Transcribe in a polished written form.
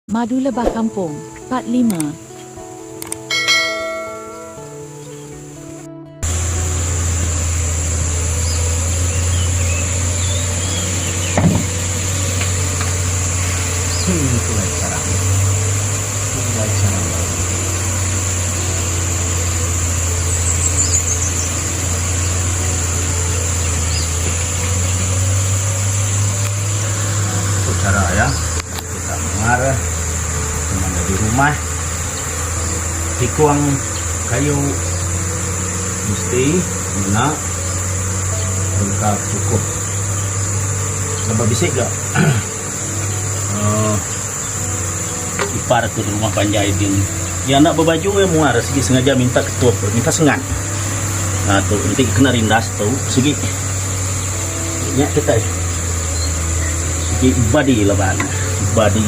Madu Lebah Kampung, Part lima. Pulai sarang. Pulai sarang baru. Tu cara ya. Kita muar teman di rumah. Tikung kayu mesti ngena perengka cukup. Lebuh bisi ga uhh ipar ku di rumah panjai din iya enda bebaju iya muar sigi sengaja minta ketup minta sengat. Aa tu enti kena rindas tu sigi nya kitai sigi badi laban badi.